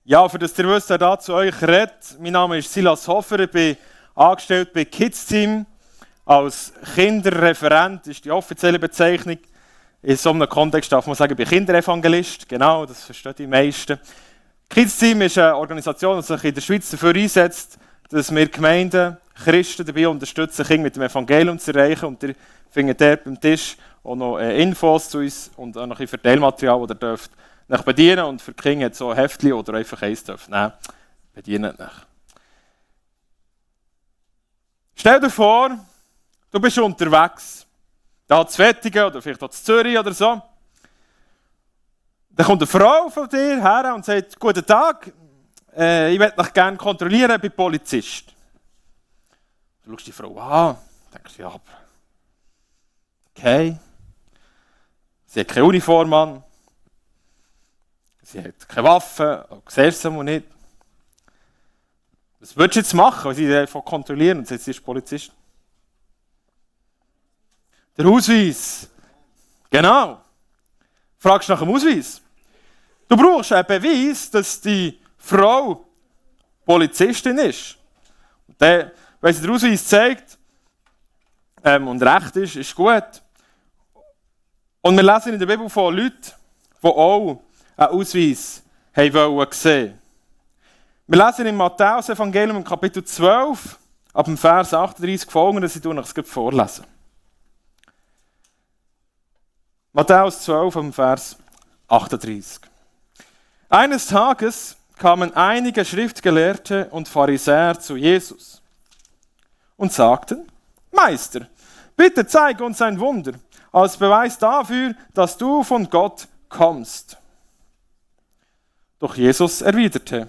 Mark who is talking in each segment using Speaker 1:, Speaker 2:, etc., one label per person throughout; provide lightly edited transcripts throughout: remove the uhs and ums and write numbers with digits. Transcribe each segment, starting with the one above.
Speaker 1: Ja, für das ihr wisst, wer da zu euch redet. Mein Name ist Silas Hofer, ich bin angestellt bei Kids Team. Als Kinderreferent ist die offizielle Bezeichnung. In so einem Kontext darf man sagen, ich bin Kinderevangelist. Genau, das verstehen die meisten. Kids Team ist eine Organisation, die sich in der Schweiz dafür einsetzt, dass wir Gemeinden, Christen dabei unterstützen, Kinder mit dem Evangelium zu erreichen. Und ihr findet dort beim Tisch auch noch Infos zu uns und auch noch ein Verteilmaterial, das ihr dürft nach bedienen. Und für die Kinder hat so ein Heftchen oder einfach eins dürft. Nein, bedienen nach. Stell dir vor, du bist unterwegs. Da zu Wettigen oder vielleicht auch zu Zürich oder so. Dann kommt eine Frau von dir her und sagt: Guten Tag, ich möchte dich gerne kontrollieren, ich bin Polizist. Du schaust die Frau an und denkst: Ja, aber okay. Sie hat keine Uniform an. Sie hat keine Waffe, auch siehst du sie nicht. Was würdest du jetzt machen, wenn sie einfach kontrollieren und sagt, sie ist Polizist? Der Ausweis. Genau. Fragst nach dem Ausweis. Du brauchst einen Beweis, dass die Frau Polizistin ist. Und dann, wenn sie den Ausweis zeigt und recht ist gut. Und wir lesen in der Bibel von Leuten, die auch einen Ausweis sehen wollten. Wir lesen im Matthäus-Evangelium Kapitel 12, ab dem Vers 38 folgendes, ich lese es vorlesen. Matthäus 12, ab dem Vers 38. Eines Tages kamen einige Schriftgelehrte und Pharisäer zu Jesus und sagten: Meister, bitte zeig uns ein Wunder, als Beweis dafür, dass du von Gott kommst. Doch Jesus erwiderte: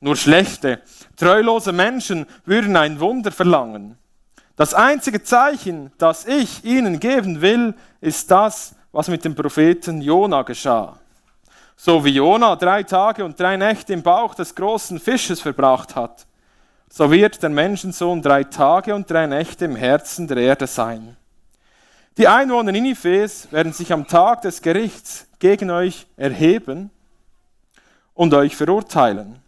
Speaker 1: Nur schlechte, treulose Menschen würden ein Wunder verlangen. Das einzige Zeichen, das ich ihnen geben will, ist das, was mit dem Propheten Jona geschah. So wie Jona 3 Tage und 3 Nächte im Bauch des großen Fisches verbracht hat, so wird der Menschensohn 3 Tage und 3 Nächte im Herzen der Erde sein. Die Einwohner Ninives werden sich am Tag des Gerichts gegen euch erheben und euch verurteilen.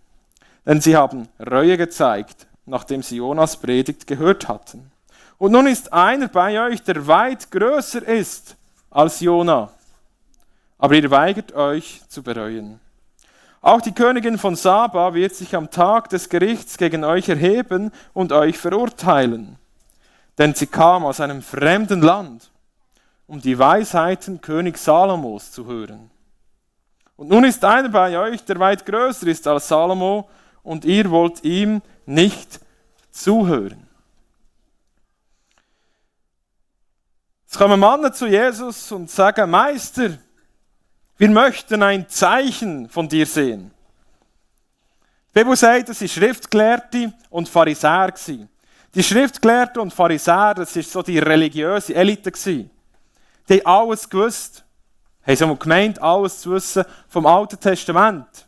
Speaker 1: Denn sie haben Reue gezeigt, nachdem sie Jonas Predigt gehört hatten. Und nun ist einer bei euch, der weit größer ist als Jona. Aber ihr weigert euch zu bereuen. Auch die Königin von Saba wird sich am Tag des Gerichts gegen euch erheben und euch verurteilen. Denn sie kam aus einem fremden Land, um die Weisheiten König Salomos zu hören. Und nun ist einer bei euch, der weit größer ist als Salomo, und ihr wollt ihm nicht zuhören. Es kommen Männer zu Jesus und sagen: Meister, wir möchten ein Zeichen von dir sehen. Die Bibel sagt, es waren Schriftgelehrte und Pharisäer. Die Schriftgelehrten und Pharisäer, das war so die religiöse Elite. Die haben alles gewusst. Haben sie gemeint, alles zu wissen vom Alten Testament.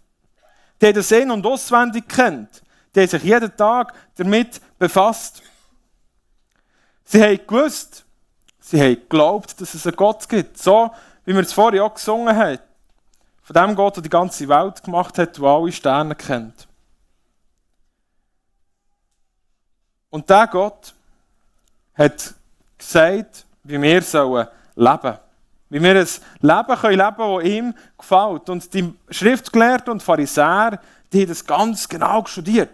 Speaker 1: Die haben den Sinn und auswendig kennt. Die haben sich jeden Tag damit befasst. Sie haben gewusst, sie haben geglaubt, dass es einen Gott gibt. So, wie wir es vorhin auch gesungen haben. Von dem Gott, der die ganze Welt gemacht hat, der alle Sterne kennt. Und dieser Gott hat gesagt, wie wir leben sollen. Wie wir ein Leben können leben, das ihm gefällt. Und die Schriftgelehrten und Pharisäer, die haben das ganz genau studiert.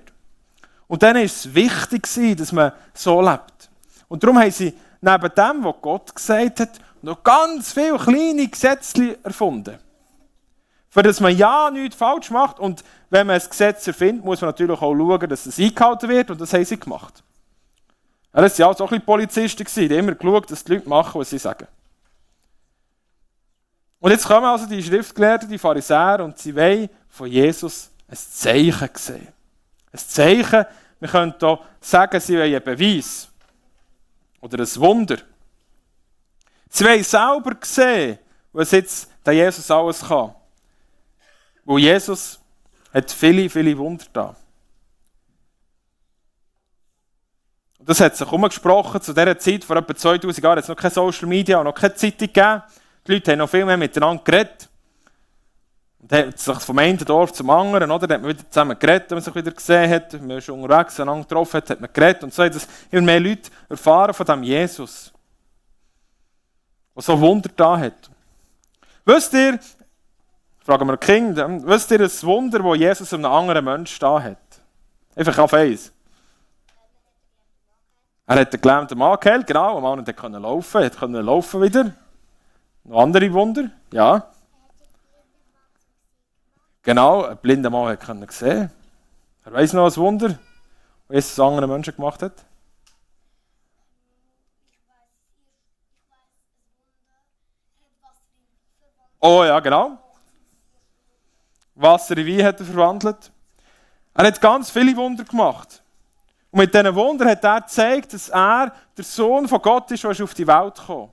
Speaker 1: Und dann war es wichtig, dass man so lebt. Und darum haben sie neben dem, was Gott gesagt hat, noch ganz viele kleine Gesetze erfunden. Für das man ja nichts falsch macht. Und wenn man ein Gesetz erfindet, muss man natürlich auch schauen, dass es eingehalten wird. Und das haben sie gemacht. Ja, das waren auch so ein bisschen Polizisten, die haben immer geschaut, dass die Leute machen, was sie sagen. Und jetzt kommen also die Schriftgelehrten, die Pharisäer, und sie wollen von Jesus ein Zeichen sehen. Ein Zeichen, wir können hier sagen, sie wollen einen Beweis. Oder ein Wunder. Sie wollen selber sehen, was jetzt der Jesus alles kann. Weil Jesus hat viele, viele Wunder da. Und das hat sich umgesprochen. Zu dieser Zeit, vor etwa 2000 Jahren, hat es noch keine Social Media und noch keine Zeitung gegeben. Die Leute haben noch viel mehr miteinander geredet. Und er hat sich vom einen Dorf zum anderen, oder? Dann hat man wieder zusammen geredet, wenn man sich wieder gesehen hat. Wenn man schon unterwegs einander getroffen hat, hat man geredet. Und so haben das immer mehr Leute erfahren von diesem Jesus, der so Wunder da hat. Wisst ihr, fragen wir die Kinder, wisst ihr ein Wunder, das Jesus einem anderen Menschen da hat? Einfach auf eins. Er hat den gelähmten Mann geheilt, genau, am anderen konnte laufen, er konnte laufen wieder. Noch andere Wunder, ja. Genau, ein blinder Mann konnte sehen. Er weiss noch ein Wunder, das Jesus anderen Menschen gemacht hat. Oh ja, genau. Wasser in Wein hat er verwandelt. Er hat ganz viele Wunder gemacht. Und mit diesen Wundern hat er gezeigt, dass er der Sohn von Gott ist, der auf die Welt kam.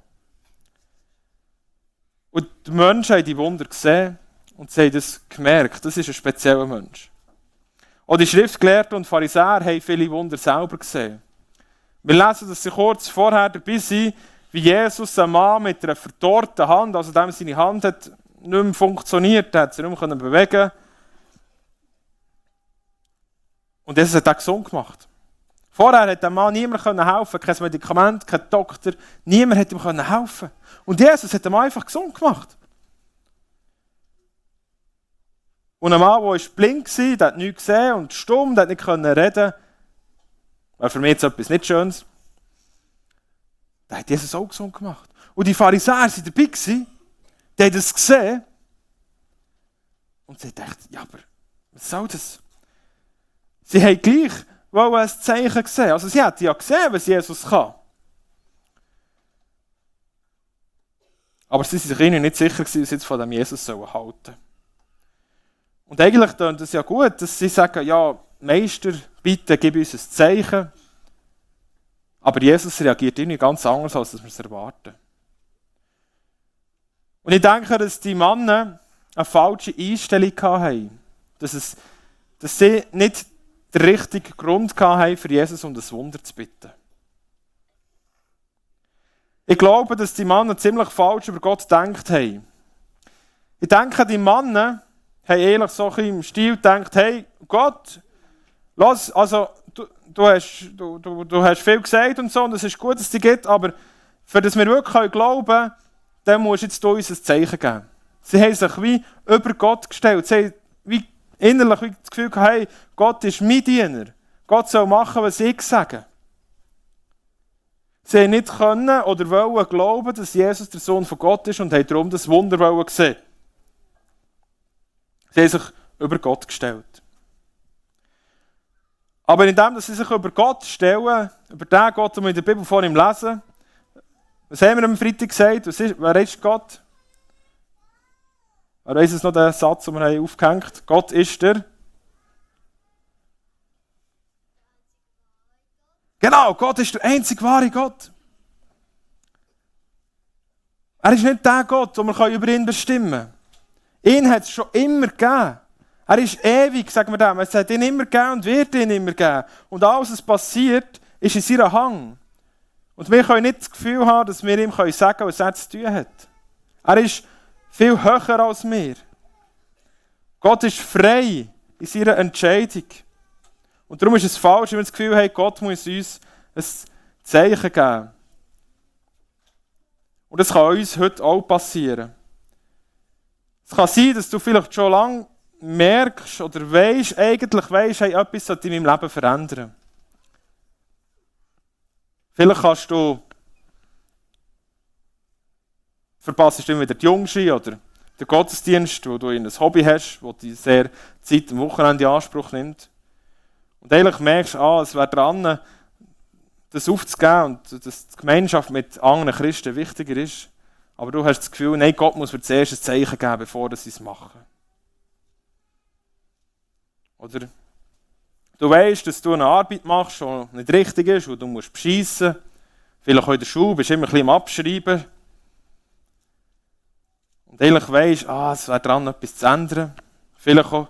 Speaker 1: Und die Menschen haben die Wunder gesehen und sie haben das gemerkt. Das ist ein spezieller Mensch. Auch die Schriftgelehrten und Pharisäer haben viele Wunder selber gesehen. Wir lesen, dass sie kurz vorher dabei sind, wie Jesus einen Mann mit einer verdorrten Hand, also dem seine Hand hat nicht mehr funktioniert, hat sie nicht mehr bewegen. Und Jesus hat auch gesund gemacht. Vorher hat dem Mann niemand helfen, kein Medikament, kein Doktor, niemand hat ihm helfen. Und Jesus hat ihm einfach gesund gemacht. Und ein Mann, der blind war, der hat nichts gesehen und stumm, der hat nicht reden. War für mich jetzt etwas nicht Schönes. Der hat Jesus auch gesund gemacht. Und die Pharisäer waren dabei, die haben das gesehen. Und sie dachten, ja, aber was soll das? Sie haben gleich ein Zeichen gesehen. Also sie hätten ja gesehen, was Jesus kann. Aber sie waren sich ihnen nicht sicher, was sie jetzt von dem Jesus halten sollen. Und eigentlich klingt es ja gut, dass sie sagen, ja, Meister, bitte gib uns ein Zeichen. Aber Jesus reagiert irgendwie ganz anders, als wir es erwarten. Und ich denke, dass die Männer eine falsche Einstellung hatten. Dass sie nicht den richtigen Grund hatten, für Jesus um das Wunder zu bitten. Ich glaube, dass die Männer ziemlich falsch über Gott gedacht haben. Ich denke, die Männer haben ehrlich so im Stil gedacht, hey Gott, lass, also du hast viel gesagt und so, und es ist gut, dass es dich gibt, aber für das wir wirklich glauben können, dann musst du jetzt uns ein Zeichen geben. Sie haben sich wie über Gott gestellt. Sie haben wie innerlich wie das Gefühl gehabt, hey, Gott ist mein Diener. Gott soll machen, was ich sage. Sie haben nicht können oder wollen glauben, dass Jesus der Sohn von Gott ist und haben darum das Wunder sehen. Sie haben sich über Gott gestellt. Aber indem dass sie sich über Gott stellen, über den Gott, den wir in der Bibel vor ihm lesen, was haben wir am Freitag gesagt? Wer ist Gott? Wer weiss es noch, den Satz, den wir haben aufgehängt haben? Gott ist der... Genau, Gott ist der einzig wahre Gott. Er ist nicht der Gott, den wir über ihn bestimmen können. Ihn hat es schon immer gegeben. Er ist ewig, sagen wir dem. Es hat ihn immer gegeben und wird ihn immer geben. Und alles, was passiert, ist in seiner Hand. Und wir können nicht das Gefühl haben, dass wir ihm sagen können, was er zu tun hat. Er ist viel höher als wir. Gott ist frei in seiner Entscheidung. Und darum ist es falsch, wenn wir das Gefühl haben, Gott muss uns ein Zeichen geben. Und das kann uns heute auch passieren. Es kann sein, dass du vielleicht schon lange merkst oder eigentlich weisst, hey, etwas sollte in meinem Leben verändern. Vielleicht kannst du verpasst du immer wieder die Jungschule oder den Gottesdienst, wo du ein Hobby hast, das die sehr Zeit am Wochenende in Anspruch nimmt. Und eigentlich merkst du, es wäre dran, das aufzugeben und dass die Gemeinschaft mit anderen Christen wichtiger ist. Aber du hast das Gefühl, nein, Gott muss mir zuerst ein Zeichen geben, bevor sie es machen. Oder du weißt, dass du eine Arbeit machst, die nicht richtig ist, wo du musst beschissen. Vielleicht auch in der Schule, bist immer ein bisschen am Abschreiben. Und eigentlich weisst, es wäre dran, etwas zu ändern. Vielleicht auch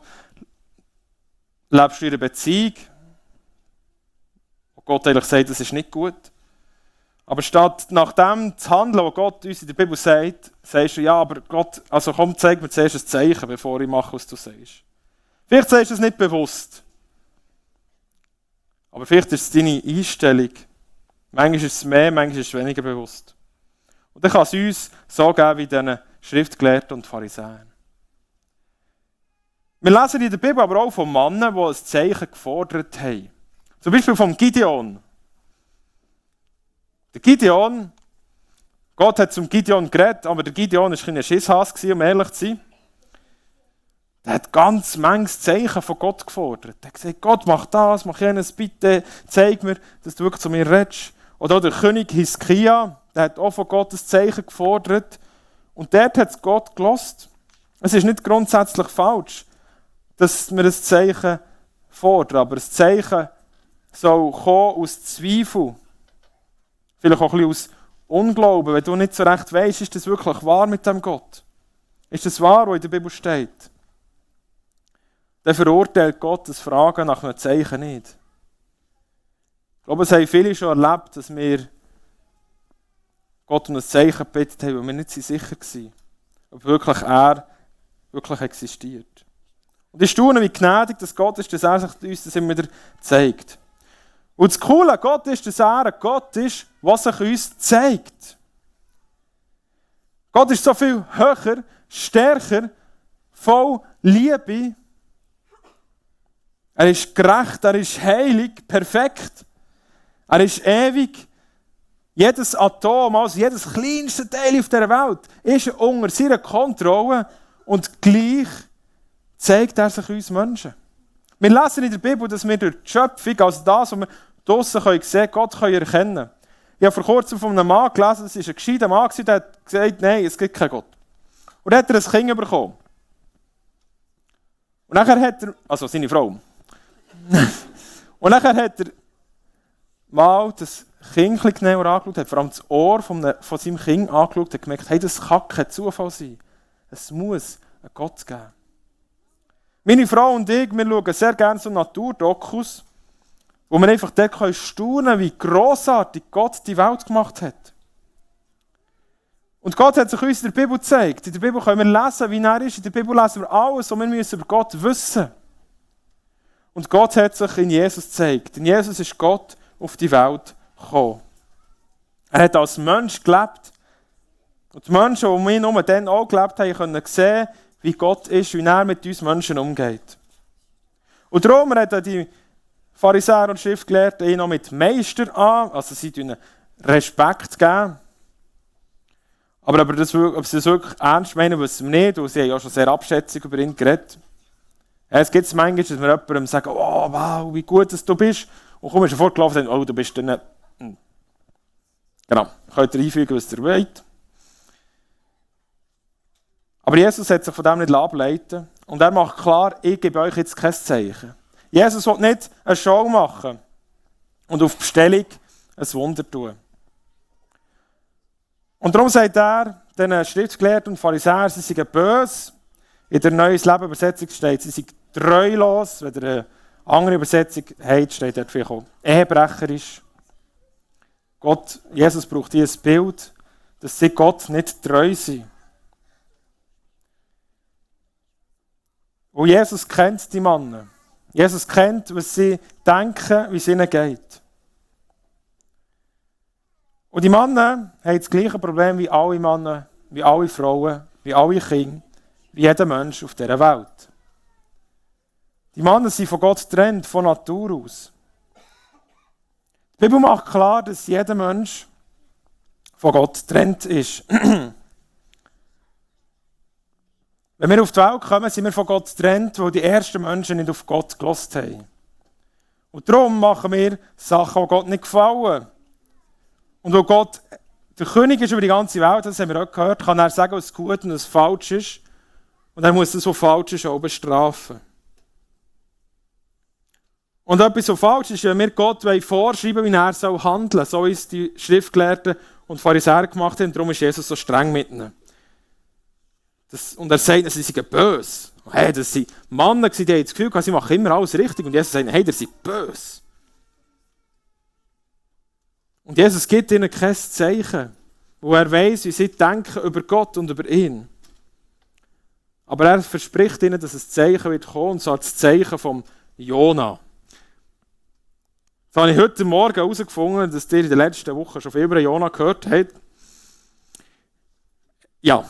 Speaker 1: lebst du in einer Beziehung, wo Gott eigentlich sagt, das ist nicht gut. Aber statt nach dem zu handeln, was Gott uns in der Bibel sagt, sagst du, ja, aber Gott, also komm, zeig mir zuerst ein Zeichen, bevor ich mache, was du sagst. Vielleicht sagst du es nicht bewusst. Aber vielleicht ist es deine Einstellung. Manchmal ist es mehr, manchmal ist es weniger bewusst. Und dann kann es uns so geben wie diesen Schriftgelehrten und Pharisäern. Wir lesen in der Bibel aber auch von Männern, die ein Zeichen gefordert haben. Zum Beispiel von Gideon. Der Gideon, Gott hat zum Gideon geredet, aber der Gideon war ein Schisshas, um ehrlich zu sein. Der hat ganz manches Zeichen von Gott gefordert. Er hat gesagt, Gott, mach das, mach jenes, bitte, zeig mir, dass du wirklich zu mir redest. Oder auch der König Hiskia, der hat auch von Gott ein Zeichen gefordert. Und dort hat es Gott gehört. Es ist nicht grundsätzlich falsch, dass wir ein Zeichen fordern, aber ein Zeichen soll kommen aus Zweifel. Vielleicht auch ein bisschen aus Unglauben, wenn du nicht so recht weisst, ist das wirklich wahr mit dem Gott? Ist das wahr, was in der Bibel steht? Dann verurteilt Gott das Fragen nach einem Zeichen nicht. Ich glaube, es haben viele schon erlebt, dass wir Gott um ein Zeichen gebeten haben, weil wir nicht sicher waren, ob wirklich er wirklich existiert. Und ich staune, wie gnädig dass Gott ist, dass er sich uns das immer wieder zeigt. Und das Coole an Gott ist, dass er ein Gott ist, was sich uns zeigt. Gott ist so viel höher, stärker, voll Liebe. Er ist gerecht, er ist heilig, perfekt. Er ist ewig. Jedes Atom, also jedes kleinste Teil auf dieser Welt, ist unter seiner Kontrolle und gleich zeigt er sich uns Menschen. Wir lesen in der Bibel, dass wir durch die Schöpfung, also das, was wir draussen sehen können, Gott erkennen können. Ich habe vor kurzem von einem Mann gelesen, das war ein gescheiter Mann, der hat gesagt, nein, es gibt keinen Gott. Und dann hat er ein Kind bekommen. Und nachher hat er, also seine Frau. Und nachher hat er mal das Kind genauer angeschaut, hat vor allem das Ohr von seinem Kind angeschaut und gemerkt, hey, das kann kein Zufall sein. Es muss einen Gott geben. Meine Frau und ich, wir schauen sehr gerne so Naturdokus, wo wir einfach dort staunen können, wie grossartig Gott die Welt gemacht hat. Und Gott hat sich uns in der Bibel gezeigt. In der Bibel können wir lesen, wie er ist. In der Bibel lesen wir alles, und wir müssen über Gott wissen. Und Gott hat sich in Jesus gezeigt. In Jesus ist Gott auf die Welt gekommen. Er hat als Mensch gelebt. Und die Menschen, die wir nur dann auch gelebt haben, können sehen, wie Gott ist, wie er mit uns Menschen umgeht. Und darum hat die Pharisäer und Schriftgelehrten ihn noch mit Meister an, also sie geben Respekt geben. Aber ob sie das wirklich ernst meinen, wissen wir nicht, und sie haben ja schon sehr abschätzig über ihn geredet. Es gibt es manchmal, dass wir jemandem sagen, oh wow, wie gut dass du bist, und kommst sofort gelaufen und sagen, oh, du bist dann... Genau, könnt ihr einfügen, was ihr wollt. Aber Jesus hat sich von dem nicht ableiten, und er macht klar, ich gebe euch jetzt kein Zeichen. Jesus will nicht eine Show machen und auf Bestellung ein Wunder tun. Und darum sagt er den Schriftgelehrten und Pharisäern, sie seien böse. In der Neues Leben Übersetzung steht, sie seien treulos. Wenn ihr eine andere Übersetzung habt, steht dort vielleicht auch ehebrecherisch. Jesus braucht hier ein Bild, dass sie Gott nicht treu sind. Und Jesus kennt die Männer. Jesus kennt, was sie denken, wie es ihnen geht. Und die Männer haben das gleiche Problem wie alle Männer, wie alle Frauen, wie alle Kinder, wie jeder Mensch auf dieser Welt. Die Männer sind von Gott getrennt, von Natur aus. Die Bibel macht klar, dass jeder Mensch von Gott getrennt ist. Wenn wir auf die Welt kommen, sind wir von Gott getrennt, weil die ersten Menschen nicht auf Gott gehört haben. Und darum machen wir Sachen, die Gott nicht gefallen. Und weil Gott der König ist über die ganze Welt, das haben wir auch gehört, kann er sagen, was gut und was falsch ist. Und er muss das, was falsch ist, auch bestrafen. Und etwas so falsch ist, wenn wir Gott vorschreiben, wie er handeln soll, so wie es die Schriftgelehrten und Pharisäer gemacht haben, darum ist Jesus so streng mit ihnen. Und er sagt, sie seien böse. Hey, das sind Männer, die haben das Gefühl, sie machen immer alles richtig. Und Jesus sagt, hey, ihr seid böse. Und Jesus gibt ihnen kein Zeichen, wo er weiss, wie sie denken über Gott und über ihn. Aber er verspricht ihnen, dass ein Zeichen wird kommen, und zwar das Zeichen vom Jona. Das habe ich heute Morgen herausgefunden, dass ihr in der letzten Woche schon viel über Jona gehört habt. Ja,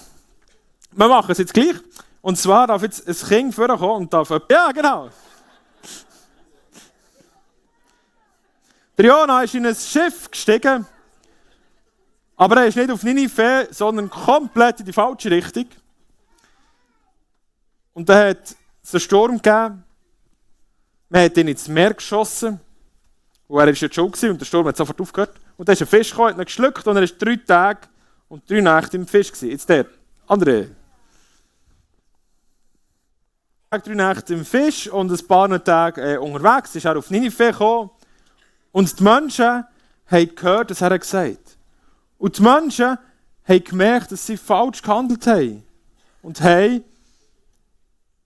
Speaker 1: wir machen es jetzt gleich. Und zwar darf jetzt ein Kind vorkommen und darf... Ja, genau. Der Jona ist in ein Schiff gestiegen, aber er ist nicht auf Ninive, sondern komplett in die falsche Richtung. Und dann hat es einen Sturm gegeben. Man hat ihn ins Meer geschossen. Und er war ja schon und der Sturm hat sofort aufgehört. Und dann ist ein Fisch gekommen, hat ihn geschluckt und er war 3 Tage und 3 Nächte im Fisch gewesen. Jetzt der andere. 3 Nächte im Fisch und ein paar Tage unterwegs ist er auf Ninive gekommen. Und die Menschen haben gehört, was er gesagt hat. Und die Menschen haben gemerkt, dass sie falsch gehandelt haben. Und haben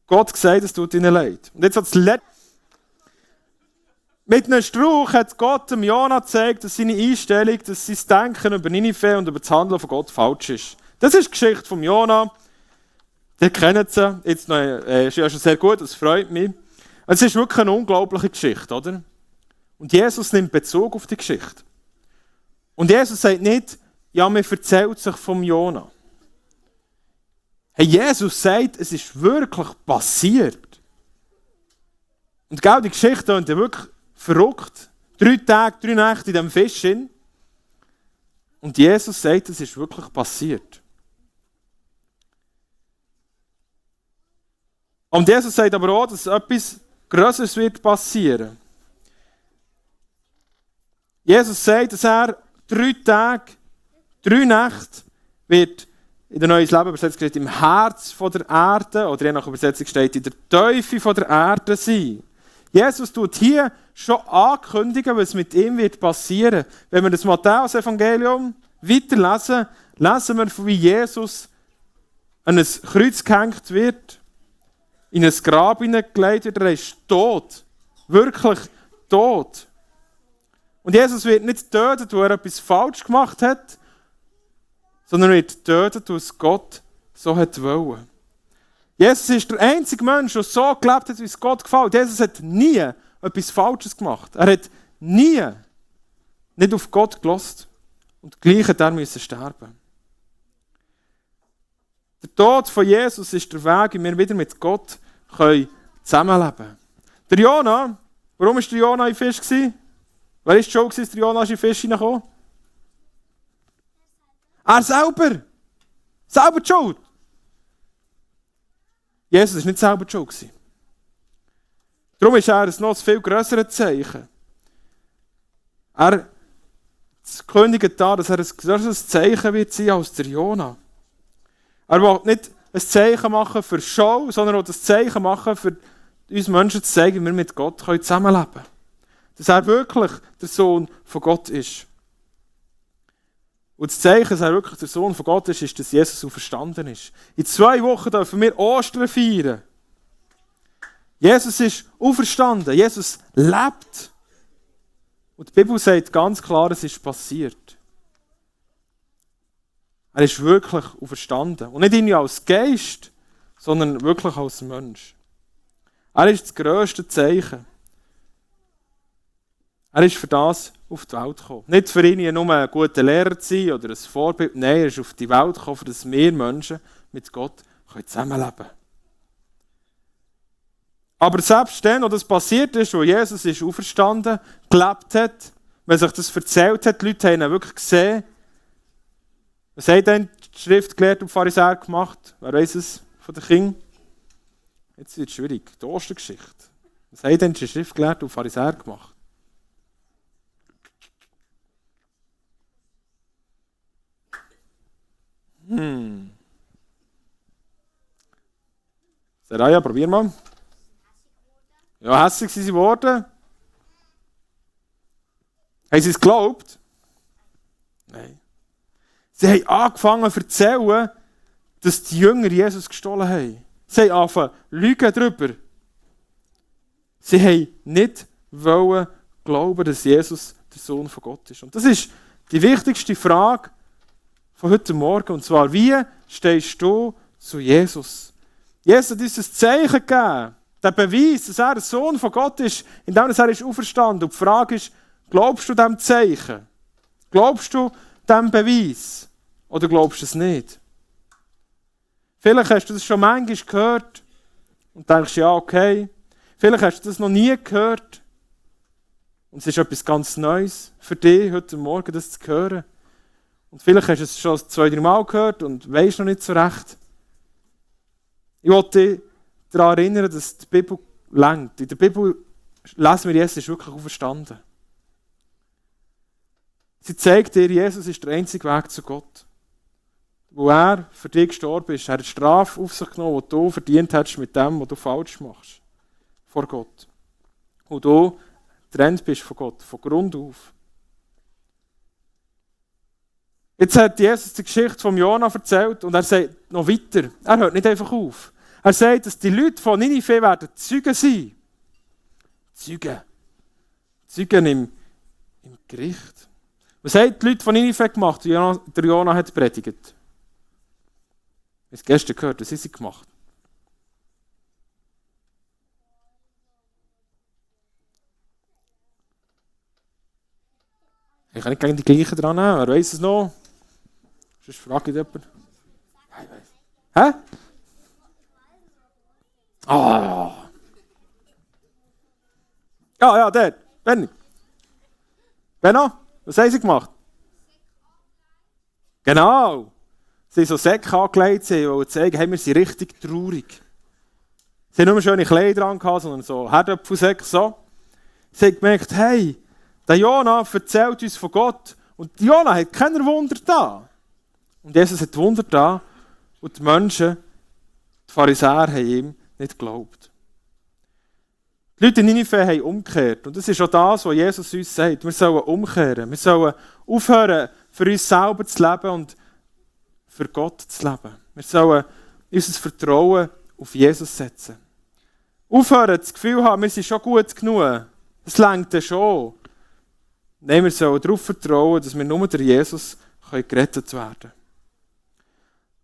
Speaker 1: Gott gesagt, es tut ihnen leid. Und jetzt hat es mit einem Strauch hat Gott dem Jona gezeigt, dass seine Einstellung, dass sein Denken über Ninive und über das Handeln von Gott falsch ist. Das ist die Geschichte von Jona. Ihr kennt sie. Jetzt noch, ist ja schon sehr gut, das freut mich. Es ist wirklich eine unglaubliche Geschichte, oder? Und Jesus nimmt Bezug auf die Geschichte. Und Jesus sagt nicht, ja, mir erzählt sich vom Jona. Hey, Jesus sagt, es ist wirklich passiert. Und genau die Geschichte ist wirklich verrückt. 3 Tage, 3 Nächte in diesem Fisch hin. Und Jesus sagt, es ist wirklich passiert. Und Jesus sagt aber auch, dass etwas Größeres wird passieren. Jesus sagt, dass er 3 Tage, 3 Nächte wird in der Neues Leben übersetzt steht, im Herz von der Erde, oder je nach Übersetzung steht, in der Teufel von der Erde sein. Jesus tut hier schon ankündigen, was mit ihm wird passieren. Wenn wir das Matthäus-Evangelium weiterlesen, lesen wir, wie Jesus an ein Kreuz gehängt wird, in ein Grab hineingelegt wird, er ist tot. Wirklich tot. Und Jesus wird nicht tötet, weil er etwas falsch gemacht hat, sondern er wird tötet, weil es Gott so hat wollen. Jesus ist der einzige Mensch, der so gelebt hat, wie es Gott gefällt. Jesus hat nie etwas Falsches gemacht. Er hat nie nicht auf Gott gehört. Und gleich hat er müssen sterben. Der Tod von Jesus ist der Weg, wie wir wieder mit Gott zusammenleben können. Der Jona, warum war der Jona im Fisch? Wer war schon, dass der Jona in den Fisch hineinkam? Er selber. Selber die Schuld. Jesus war nicht selber die Schuld. Darum ist er ein noch viel grösseres Zeichen. Er kündigt da, dass er ein grösseres Zeichen wird sein als der Jona. Er will nicht ein Zeichen machen für Show, sondern auch ein Zeichen machen, für uns Menschen zu zeigen, wie wir mit Gott zusammenleben können. Dass er wirklich der Sohn von Gott ist. Und das Zeichen, dass er wirklich der Sohn von Gott ist, dass Jesus auferstanden ist. In 2 Wochen dürfen wir Ostern feiern. Jesus ist auferstanden. Jesus lebt. Und die Bibel sagt ganz klar, es ist passiert. Er ist wirklich auferstanden. Und nicht irgendwie als Geist, sondern wirklich als Mensch. Er ist das grösste Zeichen. Er ist für das auf die Welt gekommen. Nicht für ihn nur ein guter Lehrer zu sein oder ein Vorbild. Nein, er ist auf die Welt gekommen, dass wir Menschen mit Gott zusammenleben können. Aber selbst dann, als das passiert ist, wo Jesus ist auferstanden, gelebt hat, wenn sich das erzählt hat, die Leute haben ihn wirklich gesehen. Was haben denn die Schriftgelehrten und Pharisäer gemacht? Wer weiss es von den Kindern? Jetzt wird es schwierig. Die Ostergeschichte. Was haben denn die Schriftgelehrten und Pharisäer gemacht? Seraya, probier mal. Ja, hässlich sind sie geworden. Haben sie es geglaubt? Nein. Sie haben angefangen zu erzählen, dass die Jünger Jesus gestohlen haben. Sie haben angefangen zu lügen darüber. Sie haben nicht glauben, dass Jesus der Sohn von Gott ist. Und das ist Die wichtigste Frage von heute Morgen, und zwar, wie stehst du zu Jesus? Jesus hat uns ein Zeichen gegeben, der Beweis, dass er ein Sohn von Gott ist, indem er ist auferstanden. Und die Frage ist, glaubst du diesem Zeichen? Glaubst du diesem Beweis? Oder glaubst du es nicht? Vielleicht hast du das schon manchmal gehört und denkst, ja, okay. Vielleicht hast du das noch nie gehört. Und es ist etwas ganz Neues für dich, heute Morgen das zu hören. Und vielleicht hast du es schon 2-3 Mal gehört und weisst noch nicht so recht. Ich wollte dich daran erinnern, dass die Bibel lenkt. In der Bibel lesen wir, Jesus ist wirklich auferstanden. Sie zeigt dir, Jesus ist der einzige Weg zu Gott. Wo er für dich gestorben ist. Er hat die Strafe auf sich genommen, die du verdient hast mit dem, was du falsch machst. Vor Gott. Und du getrennt bist von Gott, von Grund auf. Jetzt hat Jesus die Geschichte von Jona erzählt und er sagt noch weiter. Er hört nicht einfach auf. Er sagt, dass die Leute von Ninive werden Zeugen sein. Zeugen im Gericht. Was haben die Leute von Ninive gemacht, der Jona hat predigt? Ich habe gestern gehört, was haben sie gemacht? Ich kann nicht gegen die gleichen dran nehmen, wer weiss es noch? Sonst frage ich jemanden. Ja, ich weiss. Hä? Ah! Ja, der. Benni. Benno, was haben sie gemacht? Genau. Sie haben so Säcke angelegt, sie wollten zeigen, hey, wir sind richtig traurig. Sie haben nicht nur schöne Kleider an, sondern so Herdöpfelsäcke. So. Sie haben gemerkt, hey, der Jona erzählt uns von Gott. Und Jona hat keine Wunder da. Und Jesus hat Wunder da. Und die Menschen, die Pharisäer, haben ihm nicht geglaubt. Die Leute in Ninive haben umgekehrt. Und das ist auch das, was Jesus uns sagt. Wir sollen umkehren. Wir sollen aufhören, für uns selber zu leben und für Gott zu leben. Wir sollen unser Vertrauen auf Jesus setzen. Aufhören, das Gefühl haben, wir sind schon gut genug. Das reicht ja schon. Nein, wir sollen darauf vertrauen, dass wir nur durch Jesus gerettet werden können.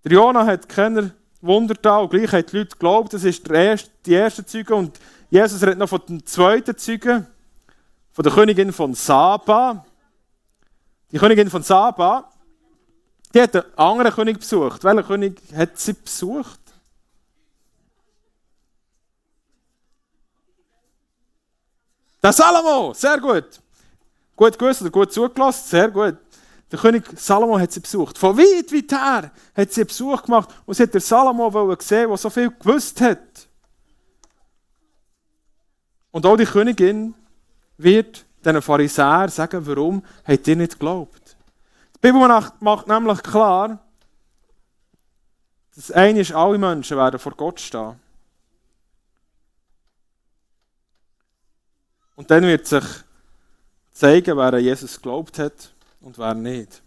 Speaker 1: Der Jona hat keine Wunder da und gleich haben die Leute geglaubt, das ist die erste Zeuge. Und Jesus redet noch von den zweiten Zeugen, von der Königin von Saba. Die Königin von Saba, die hat einen anderen König besucht. Welchen König hat sie besucht? Der Salomo, sehr gut. Gut gewusst oder gut zugelassen, sehr gut. Der König Salomo hat sie besucht. Von weit her hat sie einen Besuch gemacht und sie hat der Salomo gesehen, der so viel gewusst hat. Und auch die Königin wird diesen Pharisäern sagen, warum habt ihr nicht geglaubt. Die Bibel macht nämlich klar, dass einmal alle Menschen werden vor Gott stehen. Und dann wird sich zeigen, wer an Jesus geglaubt hat und wer nicht.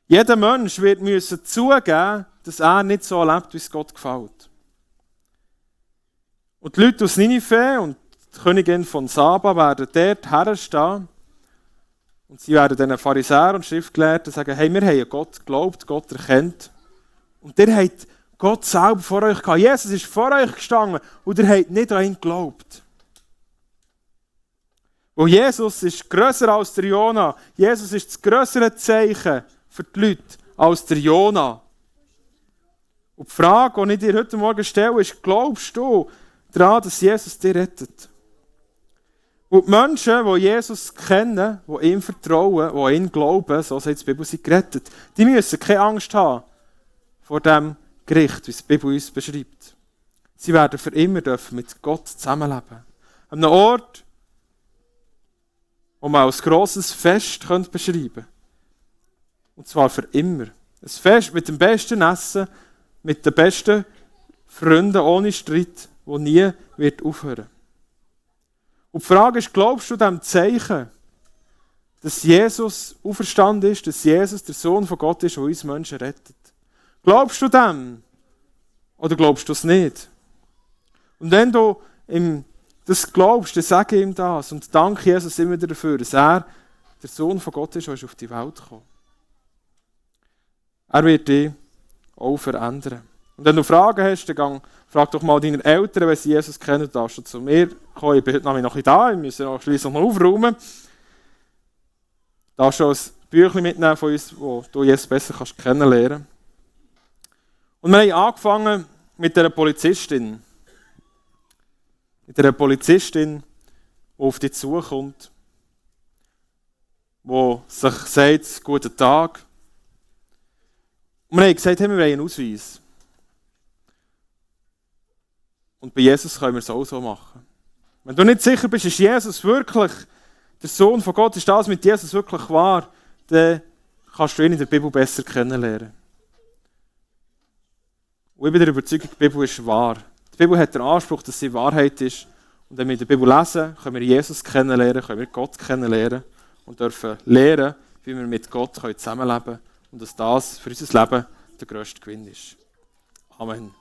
Speaker 1: Jeder Mensch wird müssen zugeben, dass er nicht so lebt, wie es Gott gefällt. Und die Leute aus Ninive und die Königin von Saba werden dort herstehen und sie werden den Pharisäern und Schriftgelehrten sagen, hey, wir haben an Gott geglaubt, Gott erkennt. Und ihr habt Gott selber vor euch gehabt. Jesus ist vor euch gestanden und ihr habt nicht an ihn geglaubt. Weil Jesus ist grösser als der Jona. Jesus ist das grössere Zeichen für die Leute als der Jona. Und die Frage, die ich dir heute Morgen stelle, ist, glaubst du daran, dass Jesus dich rettet? Und die Menschen, die Jesus kennen, die ihm vertrauen, die an ihn glauben, so sagt die Bibel, sind gerettet. Die müssen keine Angst haben vor dem Gericht, wie es die Bibel uns beschreibt. Sie werden für immer dürfen mit Gott zusammenleben. An einem Ort, wo man als grosses Fest beschreiben könnte. Und zwar für immer. Ein Fest mit dem besten Essen, mit den besten Freunden, ohne Streit, das nie wird aufhören. Und die Frage ist, glaubst du dem Zeichen, dass Jesus auferstanden ist, dass Jesus der Sohn von Gott ist, der uns Menschen rettet? Glaubst du dem? Oder glaubst du es nicht? Und wenn du das glaubst, dann sage ihm das und danke Jesus immer wieder dafür, dass er der Sohn von Gott ist, der ist auf die Welt gekommen. Er wird dich auch verändern. Und wenn du Fragen hast, dann frag doch mal deine Eltern, wenn sie Jesus kennen, darfst du zu mir kommen. Ich bin heute Nachmittag noch ein bisschen da, wir müssen auch schliesslich noch aufräumen. Du darfst auch ein Büchlein mitnehmen von uns, wo du Jesus besser kennenlernen kannst. Und wir haben angefangen mit dieser Polizistin. Mit einer Polizistin, die auf dich zukommt, die sich sagt, guten Tag. Und wir haben gesagt, hey, wir wollen einen Ausweis. Und bei Jesus können wir es auch so machen. Wenn du nicht sicher bist, ist Jesus wirklich der Sohn von Gott, ist das mit Jesus wirklich wahr, dann kannst du ihn in der Bibel besser kennenlernen. Und ich bin der Überzeugung, die Bibel ist wahr. Die Bibel hat den Anspruch, dass sie Wahrheit ist. Und wenn wir die Bibel lesen, können wir Jesus kennenlernen, können wir Gott kennenlernen und dürfen lernen, wie wir mit Gott zusammenleben können und dass das für unser Leben der grösste Gewinn ist. Amen.